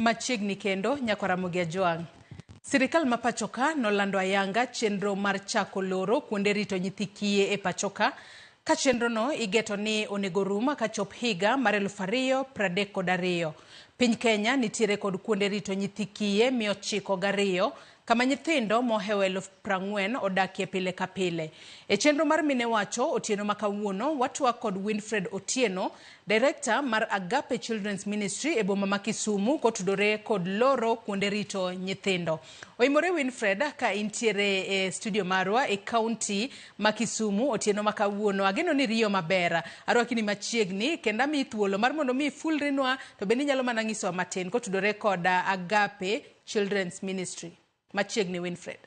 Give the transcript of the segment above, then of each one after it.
Machiegni kendo nyakwar Ramogi Ajwang'. Sirikal ma pachoka nolando ayanga chenro mar chako loro kuonde rito nyithi kiye e pachoka ka chenrono igeto ni onego rum kachop higa mar 2032. Piny Kenya nitiere kod kuonde rito nyithi kiye 902 kama nyithindo mohewo 40,000 odakie pile ka pile. E chenro mar Mine Wacho otieno ma kawuono watwak kod Winfred Otieno, Director mar Agape Children's Ministry e boma ma Kisumu kotudore kod loro kuonde rito nyithindo. Oimore Winfred ka intiere e studio marwa e county ma Kisumu otieno ma kawuono. Ageno ni riyo maber. Arwaki ni machiegni kendo amiyi thuolo mar mondo mi ifulrinwa to bende inyalo mana nyisowa matin kotudore kod Agape Children's Ministry. Machiegni Winfred.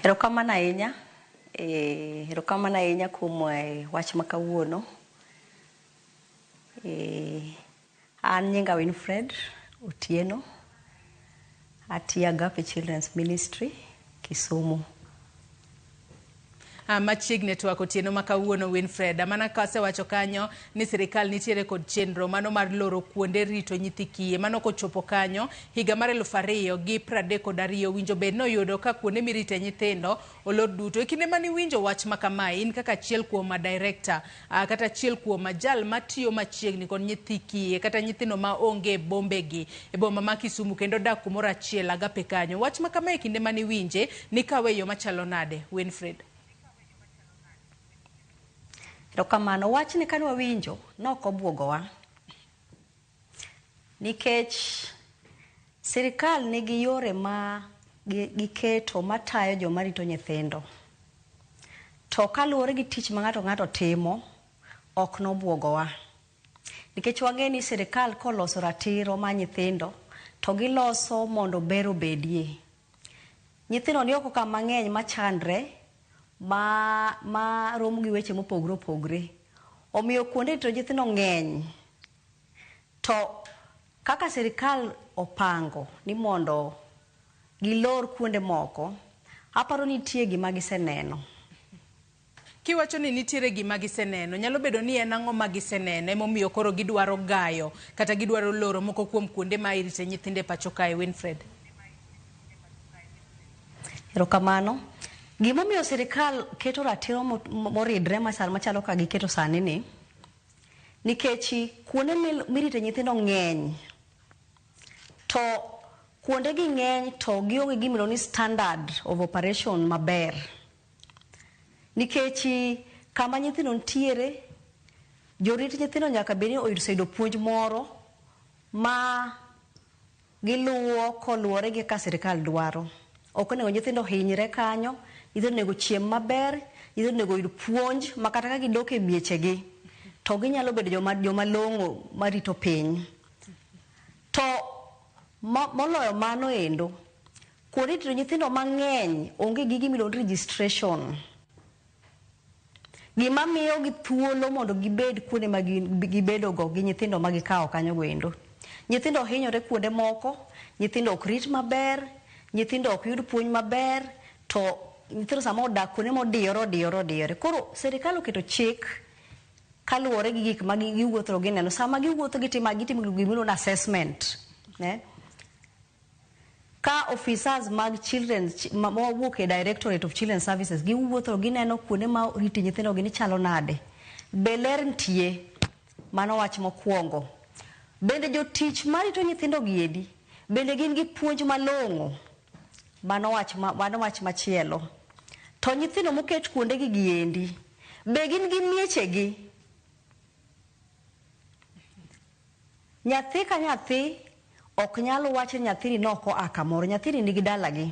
Erokamano ahinya. Eh, erokamano ahinya kuom eh, wach ma kawuono. Eh, an nyinga Winfred Otieno. Atiyo Agape Children's Ministry, Kisumu. Machiegni e twak otieno ma kawuono Winfred. Mana kasewacho kanyo ni sirikal nitiere kod chenro mano mar loro kuonde rito nyithi kiye. Mano kochopo kanyo higa mar 2032 winjo bed noyudo ka kuonde mirite nyithindo olor duto. E kinde mane iwinjo wach ma kamae, in kaka achiel kuom director kata achiel kuom jal matiyo machiegni kod nyithi kiye kata nyithindo ma onge e bombegi e boma ma Kisumu kendo dak kumoro achiel Agape kanyo. Wach ma kamae e kinde mane iwinje nikawe e yo machalo nade Winfred? Erokamano. Wachni kane wawinjo ne ok obwogowa nikech sirikal nigi yore ma giketo matayo joma rito nyithindo. To kaluwore gi tich ma ng'ato ng'ato timo, ok nobwogowa. Nikech wang'e ni sirikal koloso ratiro mar nyithindo, to giloso mondo ber obedie. Nyithindo ni oko ka mang'eny machandre, ma, ma romo gi weche mopogre opogre. Omiyo kuonde rito nyithindo ng'eny. To kaka sirikal opango ni mondo gilor kuonde moko, aparo ni nitie gima giseneno. Kiwacho ni nitiere gima giseneno, nyalo bedo ni en ang'o ma giseneno emomiyo koro gidwaro gayo kata gidwaro loro moko kuom kuonde ma irite nyithindo e pacho kae, Winfred? Erokamano. Gimomiyo sirikal keto ratiro moridre machalo ka giketo sani ni, nikech kuonde mirite nyithindo ng'eny to kuonde gi ng'eny to gionge gima iluongo ni standard of operation maber. Nikech kama nyithindo nitiere, jorit nyithindo nyaka bed ni oseyudo puonj moro ma giluwo koluwore gi kaka sirikal dwaro. Ok onego nyithindo ohinyre kanyo, nyithindo onego ochiem maber, nyithindo onego oyud puonj ma kata ka gidok e miechegi to ginyalo bedo joma, joma long'o marito piny. To moloyo mano endo, kuonde rito nyithindo mang'eny onge gi gima iluongo ni registration. Gima miyo gi thuolo mondo gibed kuonde ma gibedo go gi nyithindo ma gikawo kanyo go endo. Nyithindo hinyore kuonde moko, nyithindo ok rit maber, nyithindo ok yud puonj maber, to nyithindo sama odak kuonde modiyore odiyore odiyore. Koro sirikal oketo chik kaluwore gi gik ma giwuotho gineno. Sama giwuotho gitimo gima iluongo ni assessment. Ne? Ka officers mag children mawuok e Directorate of Children Services giwuotho gineno kuonde ma rite nyithindo gi ni chalo nade. Be ler nitie? Mano wach mokwongo. Bende jotich marito nyithindo gi endi, bende gin gi puonj malong'o? Mano wach mano wach machielo. To nyithindo moket kuonde gi giendi, be gin gi miechegi? Nyathi ka nyathi ok nyal wach ni nyathini ne ok oa kamoro, nyathini nigi dalagi.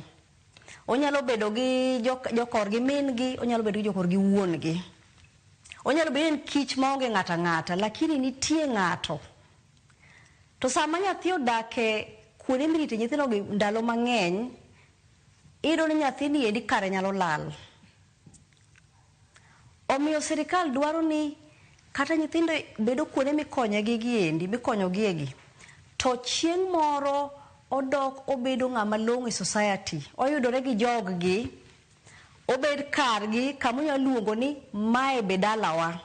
Onyalo bedo gi jokorgi min gi, onyalo bedo gi jokorgi wuon gi. Onyalo bedo ni en kich maonge ng'ato ang'ata, lakini nitie ng'ato. To sama nyathi odak e kuonde mirite nyithindo gi ndalo mang'eny, iyudo ni nyathini endi kare nyalo lal. Omiyo sirikal dwaro ni kata nyithindo bedo kuonde mikonyogi giendi, mikonyogie gi, to chieng' moro odok obedo ng'ama long'o e society, oyudore gi jog gi, obed kargi kama onyalo luongo ni mae be dalawa.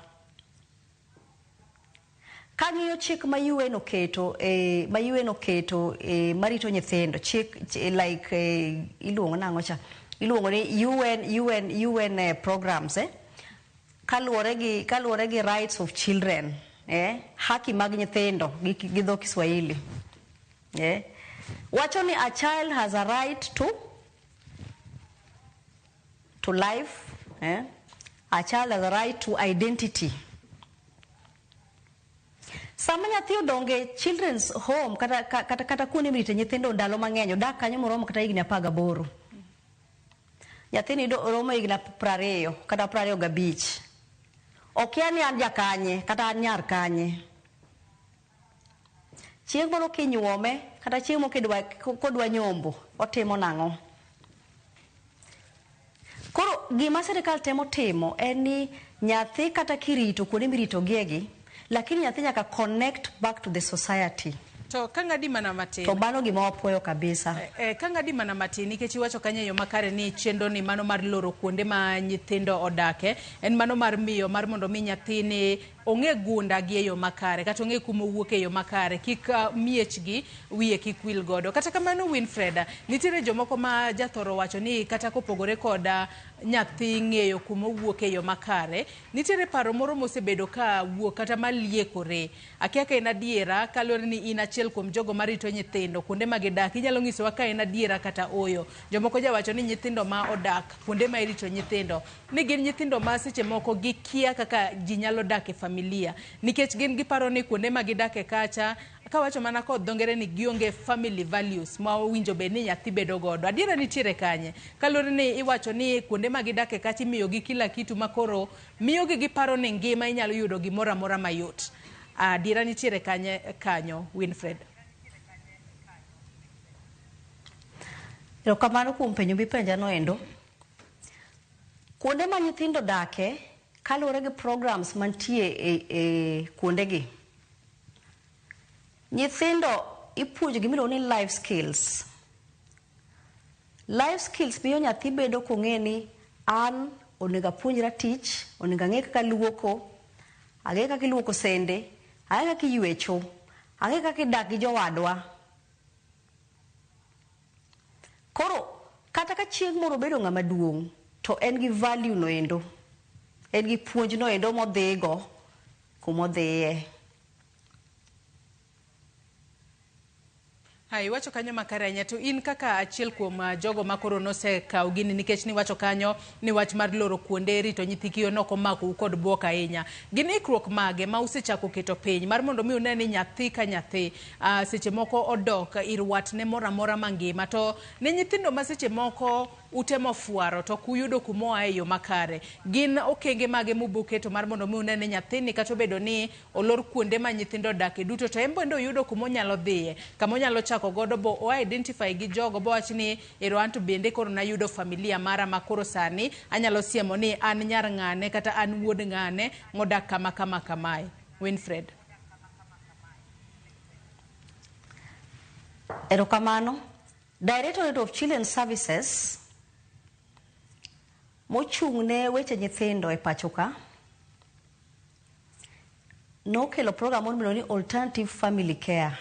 Kang'iyo chik ma UN oketo e, ma UN oketo e, marito nyithindo chik like e, iluongo nang'o cha iluongo ni UN eh, programs eh? Kaluwore gi rights of children eh? Haki mag nyithindo gi dho Kiswahili eh? Wacho ni a child has a right to life eh? A child has a right to identity. Sama nyathi odongo e children's home kata kuonde mirite nyithindo ndalo mang'eny, odak kanyo moromo kata higni 18, nyathini romo higni 20 kata 25, okia ni an jakanye kata an nyar kanye. Chieng' moro kinyuome kata chieng' moro kodwa nyombo, otimo nang'o? Koro gima sirikal temo timo en ni nyathi kata kirito kuonde miritogiegi, lakini nyathi nyaka connect back to the society. To ka ng'adi mana matin. To mano gima wapuoyo kabisa. E, ka ng'adi mana matin, nikech iwacho kanyo e yo makare ni chenro ni mano mar loro kuonde ma nyithindo odake en mano mar miyo mar mondo mi nyathini ong'e gunda gi e yo makare kata ong'e kuma owuok e yo makare, kik miechgi wiye kik wil godo. Kata kamano, Winfred, nitiere jomoko ma jathoro wacho ni kata kopogore kod nyathi ng'eyo kuma owuok e yo makare, nitiere paro moro mosebedo ka wuok kata maliekore. Akia ka en adiera, kaluwore ni in achiel kuom jogo marito nyithindo kuonde ma gidak, inyalo nyisowa ka en adiera kata ooyo. Jomoko jawacho ni nyithindo ma odak kuonde ma irito nyithindo ni gin nyithindo ma seche moko gikia kaka ji nyalo dak e familia, nikech gin giparo ni kuonde ma gidake kacha, kawacho mana kod dho ngere ni gionge family values ma owinjo bed ni nyathi bedo godo. Adiera nitiere kanye? Kaluwore ni iwacho ni kuonde ma gidake kacha imiyogi kila kitu ma koro miyogi giparo ni ngima inyalo yudo gimoro amora mayot. Adiera nitiere kanye kanyo, Winfred? Erokamano kuom penjo mipenja no endo. Kuonde ma nyithindo dake, kaluwore gi programs mantie e kuondegi, nyithindo ipuonjo gimiluongo ni life skills. Life skills miyo nyathi bedo kong'e ni an onego apuonjra tich, onego ang'e kaka luoko, ang'e kaka iluoko sende, ang'e kaka iywecho, ang'e kaka idak gi jowadwa. Koro kata ka chieng' moro obedo ng'ama duong', to en gi value no endo, en gi puonj no endo modhigo kumodhiye. Ha, iwacho kanyo makare ahinya. To in kaka achiel kuom jogo ma koro nosekawo gini, nikech niwacho kanyo ni wach mar loro kuonde rito nyithi kiyo nok omakou kod buok ahinya. Gin ikruok mage ma usechako keto piny mar mondo mi une ni nyathi ka nyathi seche moko odok ir watne moro amora mangima, to ne nyithindo ma seche moko utemo fwaro to ok uyudo kuma oa e yo makare, gin okenge mage muboketo mar mondo mi une ni nyathini kata obedo ni olor kuonde ma nyithindo odake duto, to en bende oyudo kuma onyalo dhiye, kama onyalo chako godo bo o identify gi jogo bowach ni ero an to bende koro nayudo familia mara ma koro sani anyalo siemo ni an nyar ng'ane kata an wuod ng'ane modak kama kama kamae? Winfred. Erokamano. Directorate of Children's Services mochung' ne weche nyithindo e pacho ka nokelo program moro miluongo ni Alternative Family Care.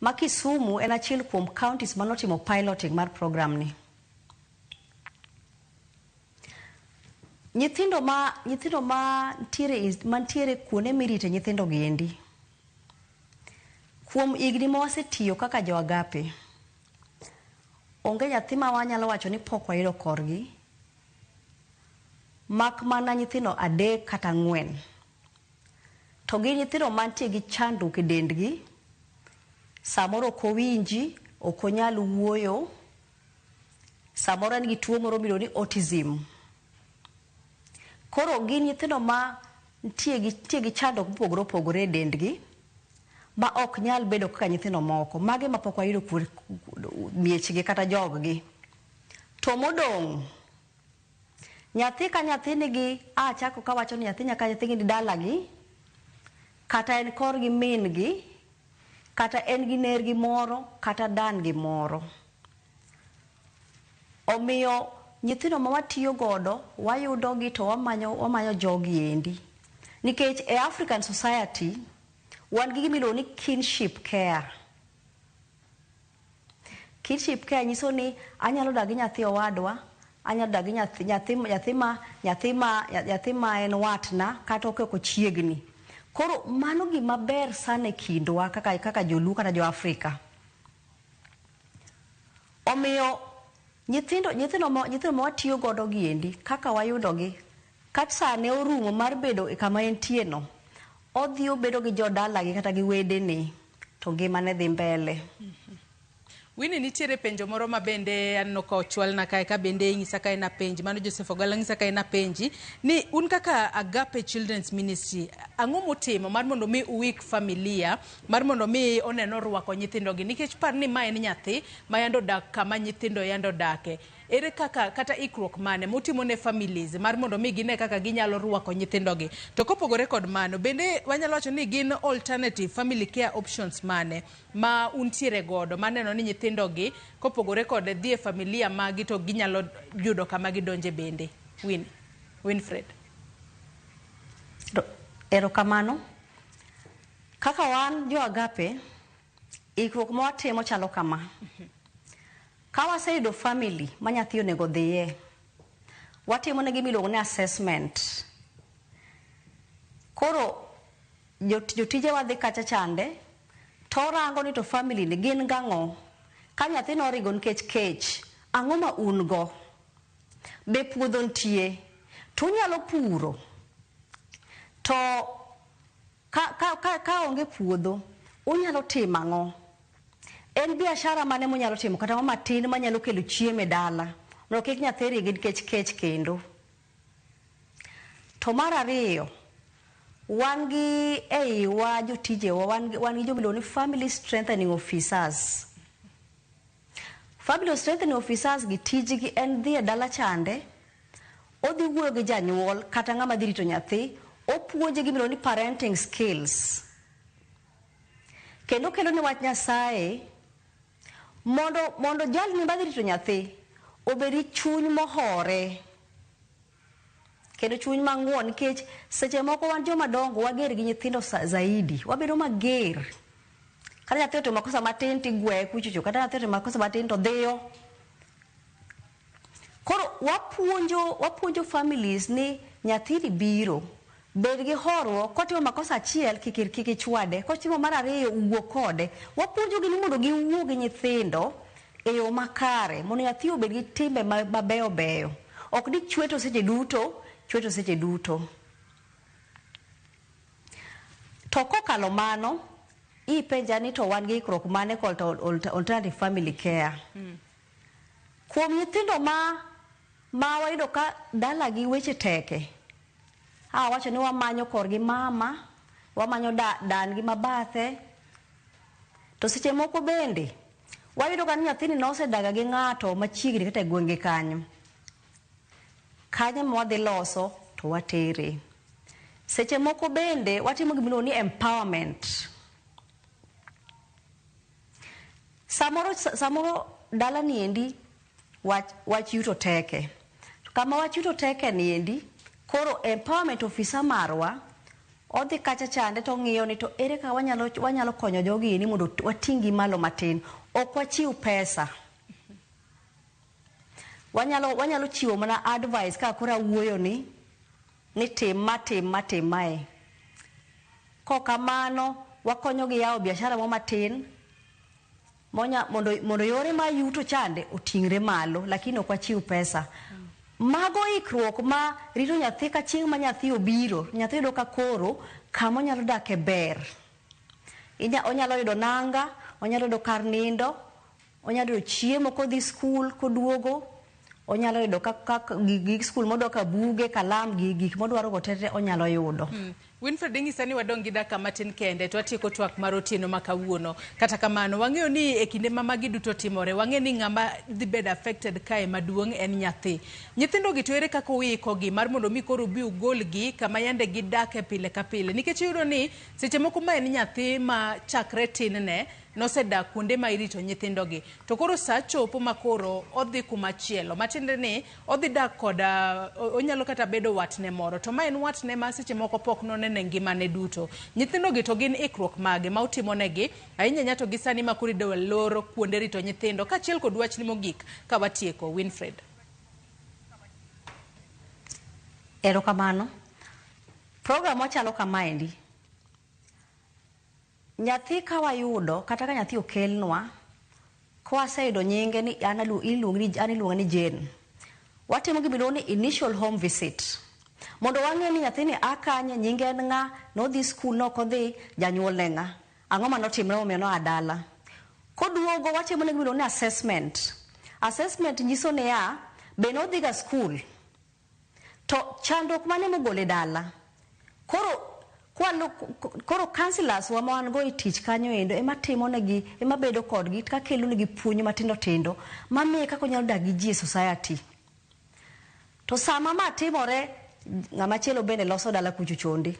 Ma Kisumu en achiel kuom counties manotimo piloting mar program ni. Nyithindo ma nitiere kuonde mirite nyithindo gi endi, kuom higni ma wasetiyo kaka jo Agape, onge nyathi ma wanyalo wacho ni pok wayudo korgi, mak mana nyithindo adek kata ang'wen. To gin nyithindo mantie gi chandruok e dendgi, samoro ok owinji, ok onyal wuoyo, samoro en gi tuo moro miluongo ni autism. Koro gin nyithindo ma nitie gi chandruok mopogore opogore e dendgi ma ok nyal bedo kaka nyithindo moko. Mage ma pok wayudo miechgi kata jog gi. To modong', nyathi ka nyathi nigi achako kawacho ni nyathi ka nyathi nigi dalagi, kata en korgi min gi, kata en gi nergi moro, kata dan gi moro. Omiyo nyithindo ma watiyo godo, wayudo gi to wamanyo jogi endi. Nikech e African society, wan gi gima iluongo ni kinship care. Kinship care nyiso ni anyalo dak gi nyathi owadwa, anyalo dak gi nyathi, nyathi, nyathi ma, nyathi ma, nyathi ma en watna kata ok ochiegni. Koro mano gima ber sana e kindwa kaka, kaka joluo kata jo Afrika. Omiyo nyithindo, nyithindo ma, nyithindo ma watiyo godo giendi kaka wayudogi, ka sa ne orumo mar bedo e kama entie no, odhi obedo gi jodalagi kata gi wedene to ngimane dhi mbele. Winnie, nitiere penjo moro ma bende aneno ka ochwalna kae ka bende inyisa ka en apenji. Mano Joseph Ogala nyisa ka en apenji ni un kaka Agape Children's Ministry, ang'o mutimo mar mondo mi uik familia mar mondo mi oneno rwako nyithindogi? Nikech par ni ma en nyathi ma yando dak kama nyithindo yando dake. Ere kaka kata ikruok mane mutimo ne families mar mondo mi gine kaka ginyalo rwako nyithindogi? To kopogore kod mano, bende wanyalo wacho ni gin alternative family care options mane ma untiere godo maneno ni nyithindogi kopogore kod dhi e familia magi to ginyalo yudo kama gidonje bende? Winfred. Erokamano. Kaka wan jo Agape, ikruok ma watimo chalo kama. Ka waseyudo family ma nyathi onego dhiye, watimo ne gima iluongo ni assessment. Koro jotijewa dhi kacha chande, to rango ni to family ni gin gang'o. Ka nyathi noringo nikech kech, ang'o ma un go? Be puodho nitie? To unyalo puro. To ka onge puodho, unyalo timo ang'o? En biashara mane munyalo timo kata matin manyalo kelo chiemo e dala mondo kik nyathi ringi nikech kech kendo. To mar ariyo, wan gi eiwa jotijewa, wan gi joma iluongo ni family strengthening officers. Family strengthening officers gi tijgi en dhi e dala chande, odhi wuoyo gi janyuol kata ng'ama dhi rito nyathi, opuonje gima iluongo ni parenting skills. Kendo kelo ne wach Nyasaye mondo jalni madhi rito nyathi obed gi chuny mohore kendo chuny mang'won, nikech seche moko wan joma dongo wager gi nyithindo zaidi, wabedo mager. Kata nyathi otimo makosa matin tigweye kuchocho, kata nyathi otimo makosa matin to dhiyo. Koro wapuonjo families ni nyathini biro, bed gi horuok, kotimo makosa achiel kik ichwade, kotimo mar ariyo wuo kode. Wapuonjogi ni mondo giwuo gi nyithindo e yo makare, mondo nyathi obed gi timbe mabeyo beyo. Ok ni chweto seche duto, chweto seche duto. To kokalo mano, ipenja ni to wan gi ikruok mane kod alternative family care. Kuom nyithindo ma wayudo ka dalagi weche teke, wacho ni wamanyo korgi mama, wamanyo dan gi mabathe. To seche moko bende, wayudo ka ni nyathini nosedaga gi ng'ato machiegni kata e gwenge kanyo. Kanyo ema wadhi loso to watere. Seche moko bende watimo gima iluongo ni empowerment. Samoro dala niendi wach yuto teke. Kama wach yuto teke niendi, koro empowerment officer marwa odhi kacha chande to ong'iyo ni to ere kaka wanyalo konyo jogi ni mondo wating' gi malo matin. Ok wachiw pesa. Wanyalo chiwo mana advice kaka koro awuoyo ni tim ma, tim ma, tim mae. Kok kamano, wakonyo gi yawo biashara mo matin, mondo yore mar yuto chande oting're malo, lakini ok wachiw pesa. Mago ikruok ma rito nyathi ka chieng' ma nyathi obiro, nyathi yudo ka koro kama onyalo dake ber. Onyalo yudo nanga, onyalo yudo kar nindo, onyalo yudo chiemo kodhi skul koduogo, onyalo yudo gik skul modwa ka buge, kalam, gi gik modwaro go tete onyalo yudo. Winfred, inyisa ni wadong' gi dakika matin kende to watieko twak mar otieno ma kawuono. Kata kamano, wang'eyo ni e kinde ma magi duto timore, wang'eyo ni ng'ama dhi bedo affected kae maduong' en nyathi. Nyithindo gi to ere kaka uikogi mar mondo mi koro ubi ugolgi kama yande gidake pile ka pile? Nikech iyudo ni seche moko ma en nyathi ma chakre tin ne, nosedak kuonde ma irito nyithindogi to koro saa chopo ma koro odhi kuma chielo matiende ni odhi dak koda onyalo kata bedo watne moro to ma en watne ma seche moko pok nonene ngimane duto. Nyithindogi to gin ikruok mage ma utimonegi ahinya ahinya to gi sani ma koro idwa lor kuonde rito nyithindo kaachiel kod wachni mogik ka watieko Winfred. Erokamano. Program machalo kamaendi, nyathi ka wayudo kata ka nyathi okelnwa, kwaseyudo nyinge ni an iluonga ni Jane. Watimo gima iluongo ni initial home visit. Mondo wang'e ni nyathini a kanye, nyinge en ng'a, nodhi skul nok odhi, janyuolne ng'a. Ang'o manotimre momiyo noa dala. Koduogo watimo ne gima iluongo ni assessment. Assessment nyiso niya, be nodhi ga skul? To chandruok mane mogole dala? Koro koro counselors wa ma wan go e tich kanyo endo ema timo negi, ema bedo kodgi ka kelo negi puonj matindo tindo mamiye kaka onyalo dak gi ji e society. To sama ma timore, ng'ama chielo bende loso dala kucho chondi.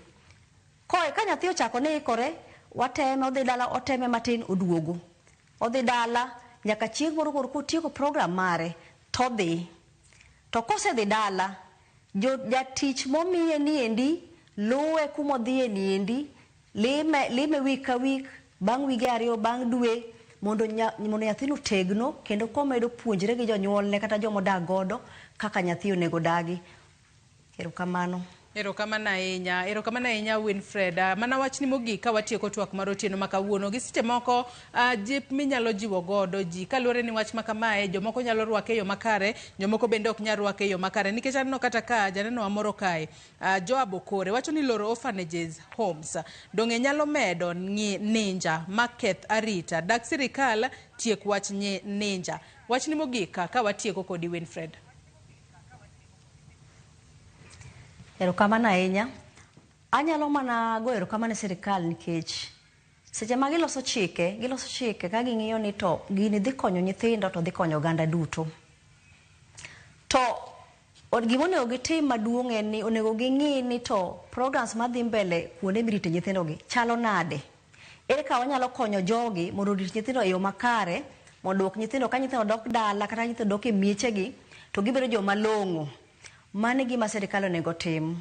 Koe ka nyathi ochako ni ikore, wateme odhi dala oteme matin oduogo. Odhi dala nyaka chieng' moro koro kotieko program mare todhi. To kosedhi dala, jo jatich momiye niendi luwe kumodhiye niendi, lime, lime week ka week, bang' wige ariyo, bang' dwe, mondo nyathino otegno kendo komedo puonjre gi jonyuolne kata jomodak godo kaka nyathi onego dagi. Erokamano. Erokamano ahinya, erokamano ahinya Winfred. Mana wachni mogik ka watieko twak mar otieno ma kawuono. Gi seche moko jip minyalo jiwo godo ji kaluwore ni wach ma kamae jomoko nyalo rwake e yo makare, jomoko bende ok nyal rwake e yo makare. Nikech aneno kata ka janeno wa moro kae, Joab Okore wacho ni loro orphanages homes dong'e nyalo medo ninja maketh arita. Dak sirikal tiek wach ninja. Wachni mogik ka watieko kodi Winfred. Erokamano ahinya. Anyalo mana goyo erokamano ne sirikal nikech seche ma giloso chike, giloso chike ka ging'iyo ni to gini dhi konyo nyithindo to dhi konyo oganda duto. To gima onego gitim maduong' en ni onego ging'i ni to programs madhi mbele kuonde mirite nyithindogi chalo nade. Ere kaka wanyalo konyo jogi mondo orit nyithindo e yo makare, mondo duok nyithindo ka nyithindo dok dala kata nyithindo dok e miechegi to gibedo joma long'o. Mano e gima sirikal onego tim.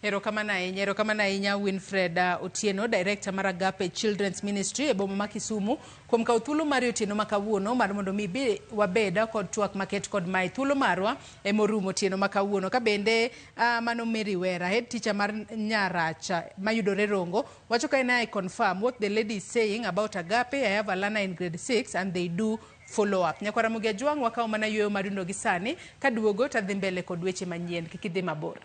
Erokamano ahinya, erokamano ahinya Winfred Otieno, Director mar Agape Children's Ministry e boma ma Kisumu, kuom kawo thuolo mari otieno ma kawuono mar mondo mi bi wabed kod twak maket kod mae. Thuolo marwa emorumo otieno ma kawuono. Ka bende mano Mary Wera, head teacher mar Nyaracha mayudore Rongo, wacho ka en I confirm what the lady is saying about Agape. I have a learner in grade 6 and they do follow up. Nyakwara Ramogi Ajwang' wakawo mana yueyo marundo gi sani, kaduogo tadhi mbele kod weche manyien. Kik idhi mabor.